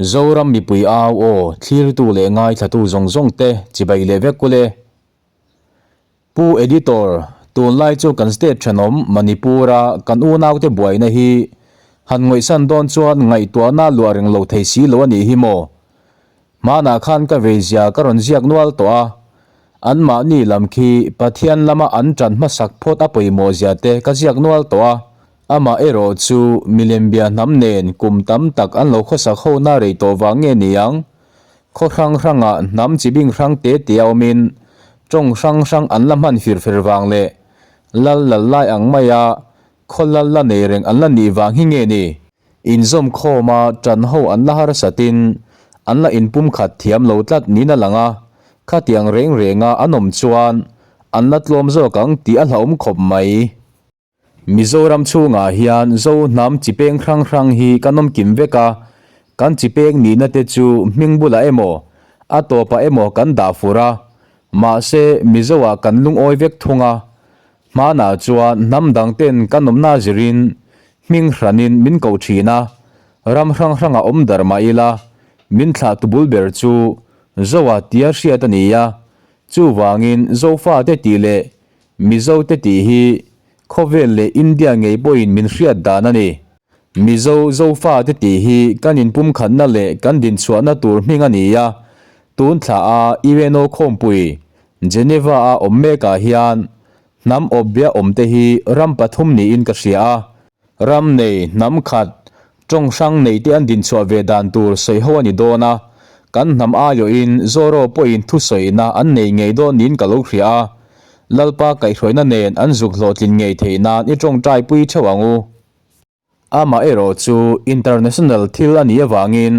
Zoram mipui au aw thlirtu leh ngaithlatu zawng zawng te chibai leh vek ule. Pu Editor, tunlai chu kan state thenawm Manipur a kan unaute buaina hi han ngawihsan dawn chuan ngaihtuahna luah reng lo thei si lo a nih hi maw? Hmanah khan ka veizia ka rawn ziak nual tawh a, anmahni lam khi Pathian lama an ṭan hmasak phawt a pawimawhzia te ka ziak nual tawh a. Amah erawh chu milembia hnam nen kum tam tak an lo khawsak hona rei tawh vang nge ni ang? Khaw hrang hrangah hnam chi bing hrang te te a awmin tawng hrang hrang an la hman fir fer vang leh lal lal lai ang maia khaw lal la nei reng an la nih vang hi nge ni? Inzawm khawma ṭan ho an la harsatin an la inpumkhat thiam lo tlat niin a lang a, khatiang reng renga an awm chuan an la tlawm zawk ang tih a hlauhawm khawp mai. Mizoram chhungah hian Zo hnam chi peng hrang hrang hi kan awm kim vek a, kan chi peng nihna te chu hming bulah emaw, a tawpah emaw kan dah fur a, mahse Mizoah kan lungawi vek thung a. Hmanah chuan hnam dang ten kan awmna zirin hming hranin min koh thin a, ram hrang hrangah awm darh mah ila min thlah tu bul ber chu Zoa tia hriat a ni a, chuvangin Zofate tih leh Mizo te tih hi khawvel leh India ngei pawhin min hriat dan a ni. Mizo Zofa te tih hi kan inpumkhatna leh kan dinchhuahna tur hming a ni a, tun thla a UNO khawmpui Geneva a awm mekah hian hnam awpbia awm te hi ram pathum niin ka hria a. Ram nei, hnam khat, tawng hrang nei te an dinchhuah ve dan tur sawi ho a ni dawn a, kan hnam aiawhin Zoro pawhin thusawina an nei ngei dawn niin ka lo hria a, Lalpa kaihhruaina nen an zuk hlawhtlin ngei theih nan i tawngtai pui theuh ang u. Amah erawh chu international thil a nih avangin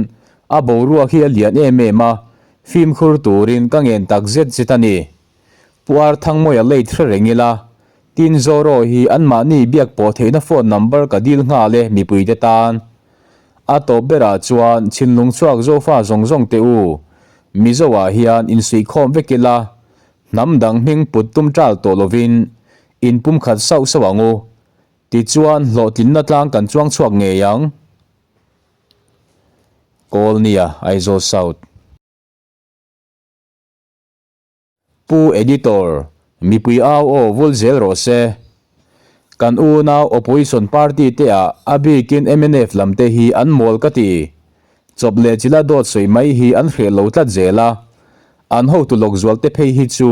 a boruak hi a lian em em a, fimkhur turin ka ngen tak zet zet a ni. Pu Arthangmawia late hre reng ila, Tin Zoro hi anmahni biak pawh theihna phone number ka dil nghal e mipuite tan. A tawp berah chuan chhinlung chhuak Zofa zawng zawng teh u, Mizo ah hian insuihkhawm vek ila, hnam dang hming put tum ṭal tawh lovin inpumkhat sauh sauh ang u. Tichuan hlawhtlinna tlang kan chuang chhuak ngei ang. Kawlnia, Aizawl South. Pu Editor, mipui au aw vul zel rawh se. Kan unau Opposition party te ah a bikin mnf lam te hi an mawl ka ti. Chawp leh chila dawt sawi mai hi an hreh lo tlat zel a. An hotu lawk zual te phei hi chu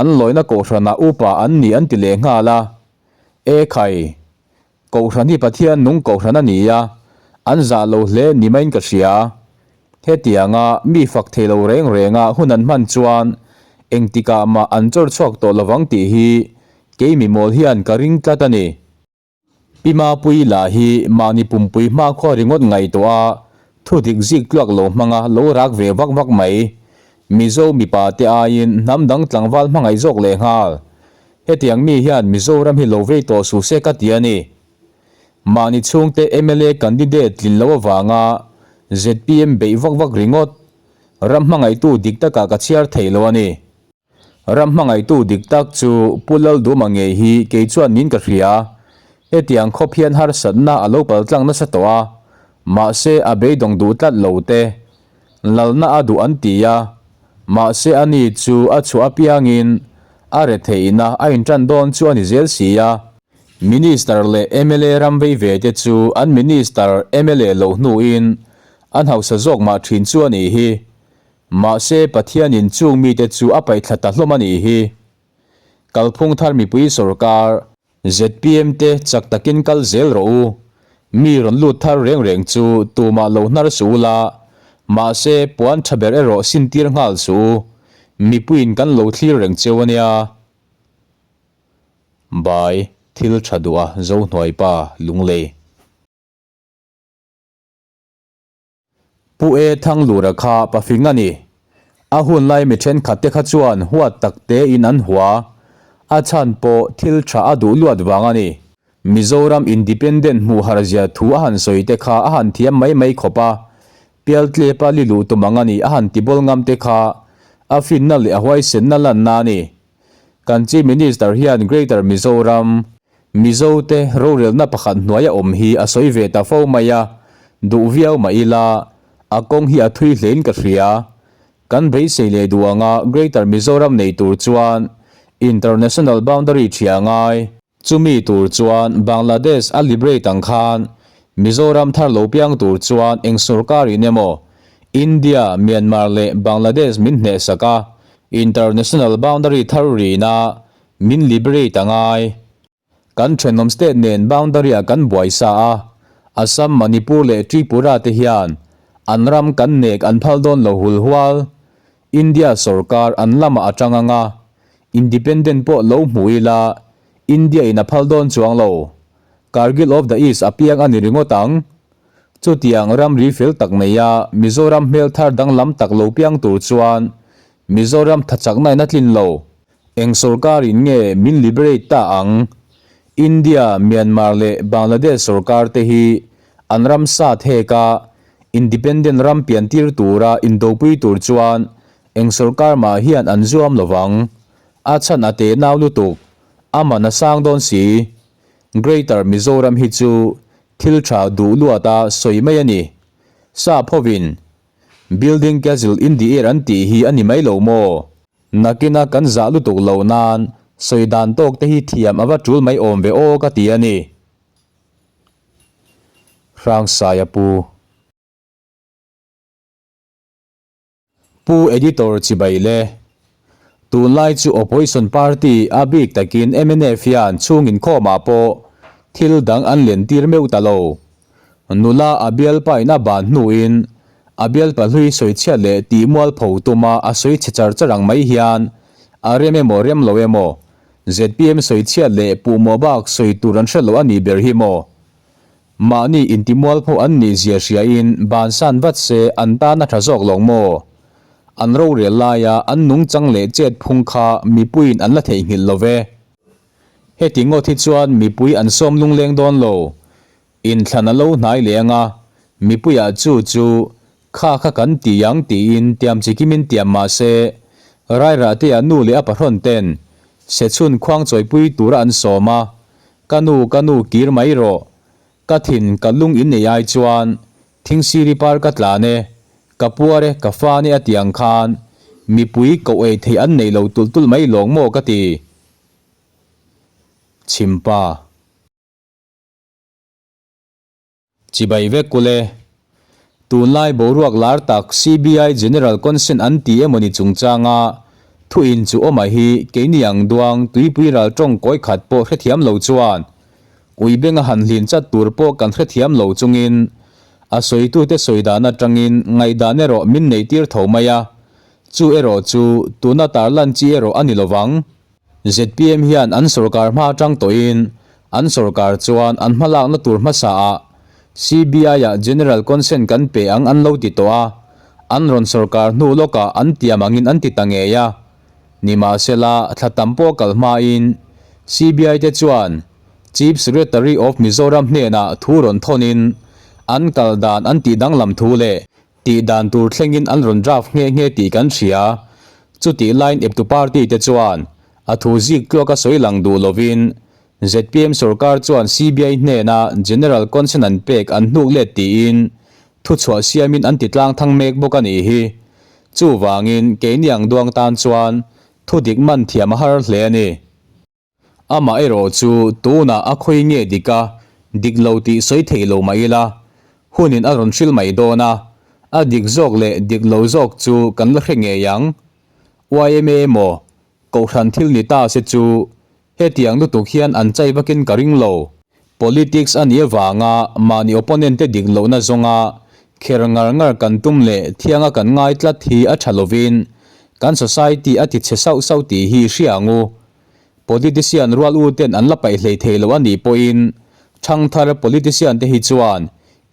an lawina kohhranah upa an ni an ti leh nghal a. E khai! Kohhran hi Pathian nung kohhran a ni a, an zah lo hle ni maiin ka hria. Hetianga mi fak thei lo reng renga hun an hman chuan engtikah mah an chawr chhuak tawh lovang tih hi kei mi mawl hian ka ring tlat a ni. Pi Mapuii lah hi mahni pumpui hmakhua ringawt ngaihtuah a, thu dik zik tluak lo hmanga lo rak ve vak vak mai. Mizo mipa te aiin hnam dang tlangval hmangaih zawk lehnghal. Hetiang mi hian Mizoram hi lo vei tawh suh se ka ti a ni. Mahni chhungte mla candidate tlin lo avanga zpm beih vak vak ringawt ram hmangaihtu dik takah ka chhiar thei lo a ni. Ram hmangaihtu dik tak chu Pu Lalduma ngei hi kei chuan niin ka hria. Hetiang khawp hian harsatna a lo paltlang nasa tawh a, mahse a beidawng duh tlat lo te. Lalna a duh an ti a, mahse a ni chu a chhuah apiangin a retheihna a intan dawn chu a ni zel si a. Minister leh mla ram vei ve te chu an minister mla loh hnuin an hausa zawk mah thin chu a nih hi. Mahse Pathianin chung mite chu a paihthla ta hlawm a nih hi. Kalphung thar mipui sorkar. Zpm te chak takin kal zel rawh u. Mi rawn lut thar reng reng chu tumah lo hnar suh u la, mahse puan tha ber erawh sintir nghal suh u. Mipuiin kan lo thlir reng cheu a nia. Bai, thil tha duh a Zohnuaipa Lunglei. Pu E Thanglura kha pafing a ni. A hunlai mi thenkhat te kha chuan huat tak te in an hua. A chhan pawh thil tha a duh luat vang a ni. Mizoram Independent hmuh har zia thu a han sawi te kha a han thiam mai mai khawp a. Pialtlepa li luh tum ang a ni a han ti bawl ngam te kha a finna leh a huaisenna lanna a ni. Kan Chief Minister hian Greater Mizoram Mizo te rorelna pakhat hnuaia awm hi a sawi ve ta fo mai a, duh viau mah ila, A kawng hi a thui hlein ka hria. Kan beisei leh duh anga Greater Mizoram nei tur chuan International boundary ṭhia ngai. Chumi tur chuan Bangladesh a liberate ang khan Mizoram thar lo piang tur chuan eng sorkar in emaw India, Myanmar leh Bangladesh min hnehsak a, International boundary thar rina min liberate a ngai. Kan thenawm state nen boundary ah kan buai sa a, Assam, Manipur leh Tripura te hian an ram kan nek an phal dawn lo hul hual. India sorkar an lamah a tang ang a, independent pawh lo hmu ila India in a phal dawn chuang lo. Kargil of the East a piang a ni ringawt ang. Chutiang ramri fel tak neia Mizoram hmel thar danglam tak lo piang tur chuan Mizoram thachakna in a tlin lo. Eng sorkarin nge min liberate ta ang? India, Myanmar leh Bangladesh sorkar te hi an ram sa thek a, independent ram pian tir tura indopui tur chuan eng sorkar mah hian an zuam lo vang. A chhan a te nau lutuk, a man a sang dawn si. Greater Mizoram hi chu thil tha duh luata sawi mai a ni. Sap hovin Building castle in the air an tih hi a ni mai lo maw? Nakina kan zah lutuk loh nan sawi dan tawk te hi thiam a va tul mai awm ve aw ka ti a ni. Hrangsaia Pu. Pu Editor Chibai le. Tunlai chu Opposition Party a bik takin mnf hian chhung inkhawmah pawh thil dang an len tir meuh ta lo. Nula a bialpa in a ban hnuin a bialpa hlui sawichhiat leh tih mualpho tuma a sawi chhe char char ang mai hian a rem emaw rem lo emaw zpm sawichhiat leh puhmawh bak sawi tur an hre lo a nih ber hi maw? Mahni inti mualpho an nih zia hriain bansan vat se an tan a tha zawk lawng maw? An rorel laia an nungchang leh chet phung kha mipuiin an la theihnghilh lo ve. Heti ngawt hi chuan mipui an sawm lungleng dawn lo. Inthlan a lo hnai leh anga, mipuiah chu chu kha kha kan ti ang tiin tiam chi kimin tiam mah se, Rairahtea nu leh a pahrawn ten Sechhun khuang chawipui tura an sawm a, Ka nu, ka nu kir mai rawh, ka thin ka lung in ei ai chuan Thingsiri par ka tlan e, ka puar e, ka fan e a ti ang khan mipui koh ei theih an nei lo tulh tulh mai lawng maw ka ti. Chhimpa. Chibai vek kule. Tunlai boruak lar tak CBI General Consent an ti emawni chungchanga thu in chu awma hi keini ang duang tuipui ral tawng kawi khat pawh hrethiam lo chuan ui benga han hlin chat tur pawh kan hrethiam lo chungin a sawitute sawi dan atangin ngaihdan erawh min neihtir tho mai a, chu erawh chu tuna tarlan chi erawh a ni lovang. Zpm hian an sorkar hma atang tawhin an sorkar chuan an hmalakna tur hmasaah CBI-ah General Consent kan pe ang an lo ti tawh a, an rawn sorkar hnu lawkah an tiam angin an ti ta ngei a. Nimahsela, thla tam pawh kal hmain CBI te chuan Chief Secretary of Mizoram hnenah thu rawn thawnin an kal dan an tih danglam thu leh Tih dan tur thlengin an rawn draft nghe nghe tih kan hria. Chutih laiin eptu party te chuan a thu zik tluak a sawi lang duh lovin zpm sorkar chuan CBI hnena General Consent an pek an hnuk let tiin thuchhuah siamin an ti tlang thang mek bawk a nih hi. Chuvangin keini ang duang tan chuan thudik man thiam a har hle a ni. Amah erawh chu tunah a khawi nge dik a, dik lo tih sawi thei lo mah ila, hunin a rawn hril mai dawn a, a dik zawk leh dik lo zawk chu kan la hre ngei ang. Yma emaw, Kohhran thil ni ta se chu hetiang lutuk hian an chai vakin ka ring lo. Politics a nih avanga mahni opponent te dik lohna zawnga kher ngar ngar kan tum leh thianga kan ngai tlat hi a tha lovin kan society a ti chhe sauh sauh tih hi hria ang u. Politician rual u ten an la paih hlei thei lo a nih pawhin thangthar politician te hi chuan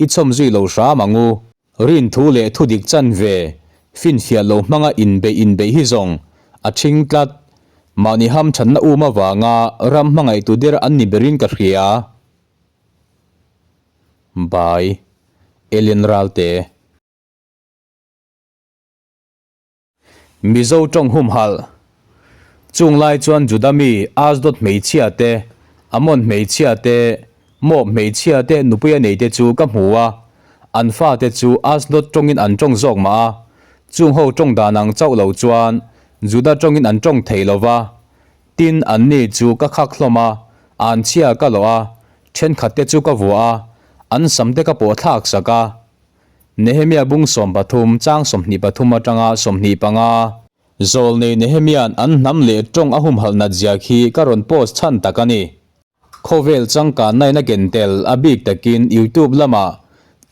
i chhawm zui lo hram ang u. Rinthu leh thudik chanve finfiah lo hmanga inbeih inbeih hi zawng a ṭhing tlat. Mahni hamṭhatna um avanga ram hmangaihtu der an ni berin ka hria. By, Ellen Ralte. Mizo tawng humhalh. Chung lai chuan Juda mi Asdod hmeichhia te, Amon hmeichhia te, Moab hmeichhia te nupuia nei te chu ka hmu a. An fate chu Asdod tawngin an tawng zawk mah a, chung ho tawng dan ang chauh lo chuan Juda tawngin an tawng thei lo va. Tin, anni chu ka khak hlawm a, an chhia ka lawh a, thenkhatte chu ka vuah a, an samte ka pawh thlak sak a. Nehemia bung 13 chang 23 atanga 25. Zawlnei Nehemia'n an hnam leh tawng a humhalh nat zia khi ka rawn post chhan tak a ni. Khawvel changkanna in a ken tel a bik takin YouTube lamah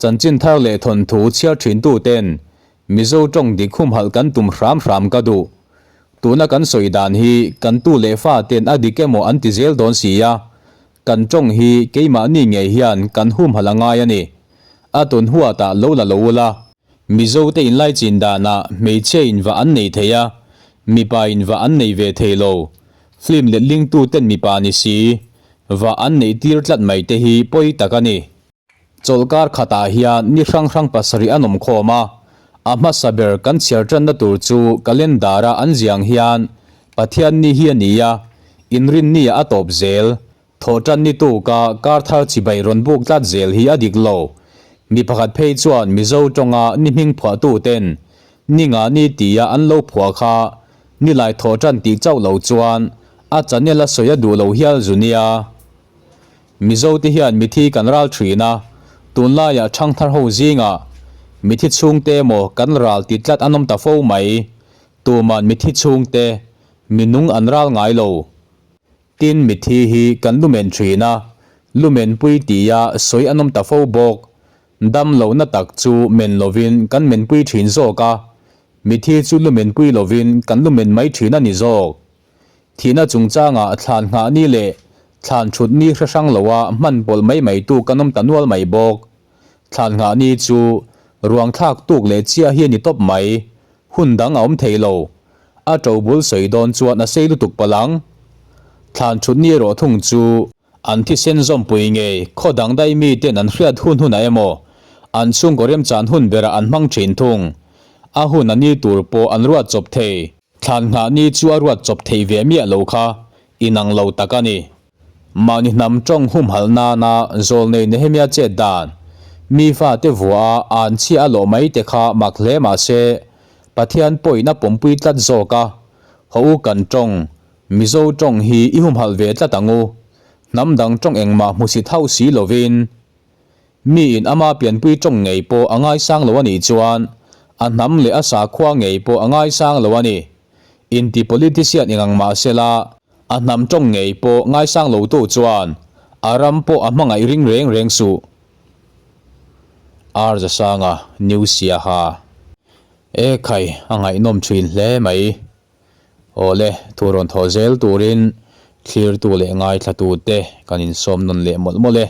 chanchin thar leh thawnthu chhiar thintu ten Mizo tawng dik humhalh kan tum hram hram ka duh. Tuna kan sawi dan hi kan tu leh fa ten a dik emaw an ti zel dawn si a, kan tawng hi keimahni ngei hian kan humhalh a ngai a ni. A tun huatah lo la lo ula. Mizo te inlai chin danah hmeichhia in va an nei thei a, mipa in va an nei ve thei lo. Film letling tu ten mipa ni si, va an neih tir tlat mai te hi pawi tak a ni. Chawlhkar khatah hian ni hrang hrang pasarih an awm khawm a, a hmasa ber kan chhiar tanna tur chu calendar a an ziang hian Pathianni hi a ni a, Inrinni ah a tawp zel. Thawhtan ni tuka kar thar chibai rawn buk tlat zel hi a dik lo. Mi pakhat phei chuan Mizo tawnga ni hming phuahtu ten ni nga ni tia an lo phuah kha nilai thawhtan tih chauh lo chuan a channel a sawi a duh lo hial zu nia. Mizo te hian mithi kan ral thin a, tunlaiah thangthar ho zingah mithi chhungte emaw kan ral ti tlat an awm ta fo mai. Tuman mithi chhungte minung an ral ngai lo. Tin, mithi hi kan lumen thin a, lumenpui tia sawi an awm ta fo bawk. Dam lohna tak chu men lovin kan menpui thin zawk a, mithi chu lumenpui lovin kan lumen mai thin a ni zawk. Thihna chungchangah thlan nghah ni leh thlan thut ni hre hrang loa hman pawlh mai mai tu kan awm ta nual mai bawk. Thlan nghah ni chu ruang thlak tuk leh chiah hi a ni tawp mai. Hun dang a awm thei lo. A to bul sawi dawn chuan a sei lutuk palh ang. Thlan thut ni erawh thung chu an thisen zawmpui ngei khaw dang dai mi ten an hriat hun hunah emaw an chhungkaw remchan hun berah an hmang thin thung. A hun a ni tur pawh an ruat chawp thei. Thlan nghah ni chu a ruat chawp thei ve miah lo kha inang lo tak a ni. Mahni hnam tawng humhalh nana zawlnei Nehemia chet dan, mi fate vuah a an chhia a lawh mai te kha mak hle mah se, Pathian pawhin a pawmpui tlat zawk a, Haw u kan tawng, Mizo tawng hi i humhalh ve tlat ang u, hnam dang tawng engmah hmusit hauh si lovin. Miin ama pianpui tawng ngei pawh a ngaisang lo a nih chuan a hnam leh a sakhua ngei pawh a ngaisang lo a ni. Inti politician engang mah sela, A hnam tawng ngei pawh ngaisang lotu chuan a ram pawh a hmangaih ring reng reng suh. Ar Zasanga New Siaha. E khai, a ngaihnawm thin hle mai. Awle, thu rawn thawh zel turin thlirtu leh ngaithlatute kan insawm nawn leh mawlh mawlh e.